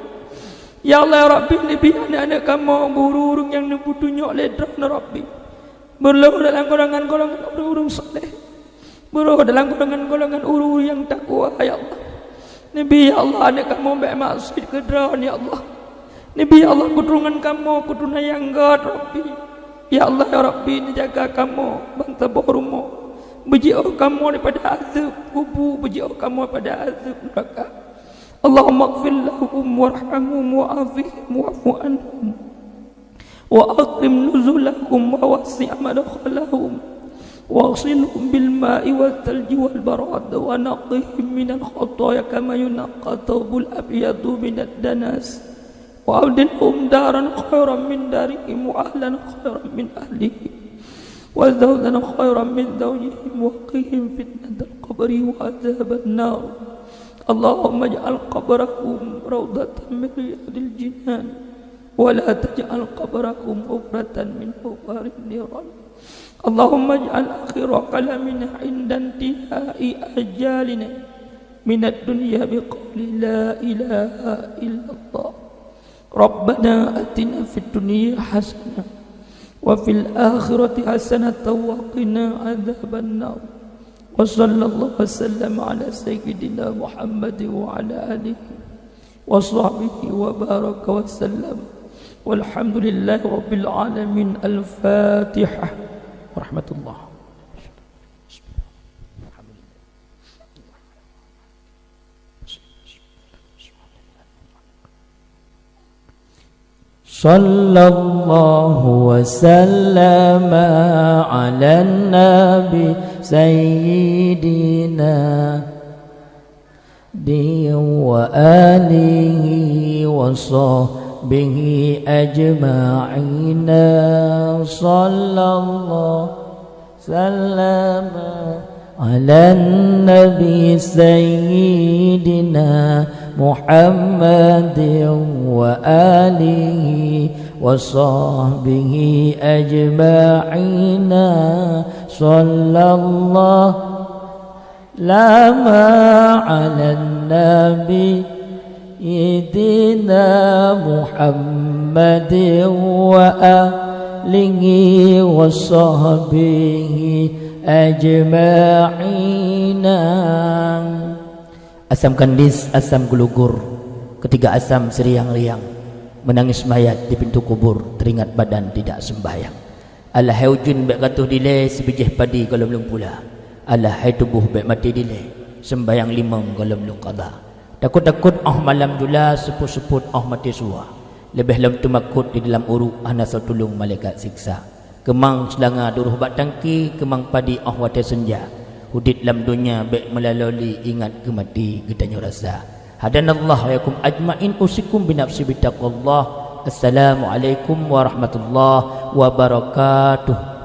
Ya Allah, ya Rabbi, neubri aneuëk-aneuëk kamoe beu ureuëng-ureuëng nyang neupeutunyok lé Droeneuh, Rabbi. Beureuloh dalam golongan-golongan ureuëng-ureuëng saléh. Beuroh dalam golongan-golongan ureuëng nyang takwa, ya Allah. Neubi, ya Allah, aneuëk kamoe bék maksiet keu Droe, ya Allah. Neubi, ya Allah, keuturonan kamoe keuturonan nyang gét, Rabbi. Ya Allah, ya Rabbi, neujaga kamoe ban saboh rumoh. Beujiôh kamoe daripada azeueb kubu, beujiôh kamoe daripada azeueb neuraka. Allahumma ighfir lahum warhamhum wa'afihim wa'fu anhum. وأكرم نزلهم ووسع مدخلهم واغسلهم بالماء والثلج والبرد ونقهم من الخطايا كما ينقى الثوب الأبيض من الدنس وأبدلهم دارا خيرا من دارهم وأهلا خيرا من أهلهم وزوجا خيرا من زوجهم وقهم فتنة القبر وعذاب النار. اللهم اجعل قبرهم روضة من رياض الجنان ولا تجعل قبرهم حفرة من حفر النيران. اللهم اجعل آخر كلامنا عند انتهاء أجالنا من الدنيا بقول لا إله إلا الله. ربنا آتنا في الدنيا حسنة وفي الآخرة حسنة وقنا عذاب النار. وصلى الله وسلم على سيدنا محمد وعلى آله وصحبه وبارك وسلم. والحمد لله رب العالمين. الفاتحة. ورحمة الله. صلى الله وسلم على النبي سيدنا وآله وصحبه أجمعين. صلى الله وسلم على النبي سيدنا محمد وآله وصحبه أجمعين. صلى الله وسلم على النبي سيدنا محمد وآله وصحبه أجمعين. Asam kandis, asam geulugur, ketiga asam seriang-riang, menangis mayat di pintu kubur, teringat badan tidak sembahyang. Alah hai ujeuen bék ka troh dilée, sibijéh padi gohlom lôn pula. Alah hai tuboh bék maté dilée, seumbahyang limong gohlom lôn qadha. Takot-takot óh malam jula, seupôt-seupôt óh maté sua. Leubeh lom teumakot di dalam uruek, hana soe tulông malaikat siksa. Keumang seulanga duroh bak tangki, keumang padi óh watée seunja. Udeb lam donya bék meulaloli, ingat keu maté geutanyoe rasa. Hadanallahu wa iyyakum ajmain, usikum binafsi bitaqwallah. Assalamualaikum warahmatullahi wabarakatuh.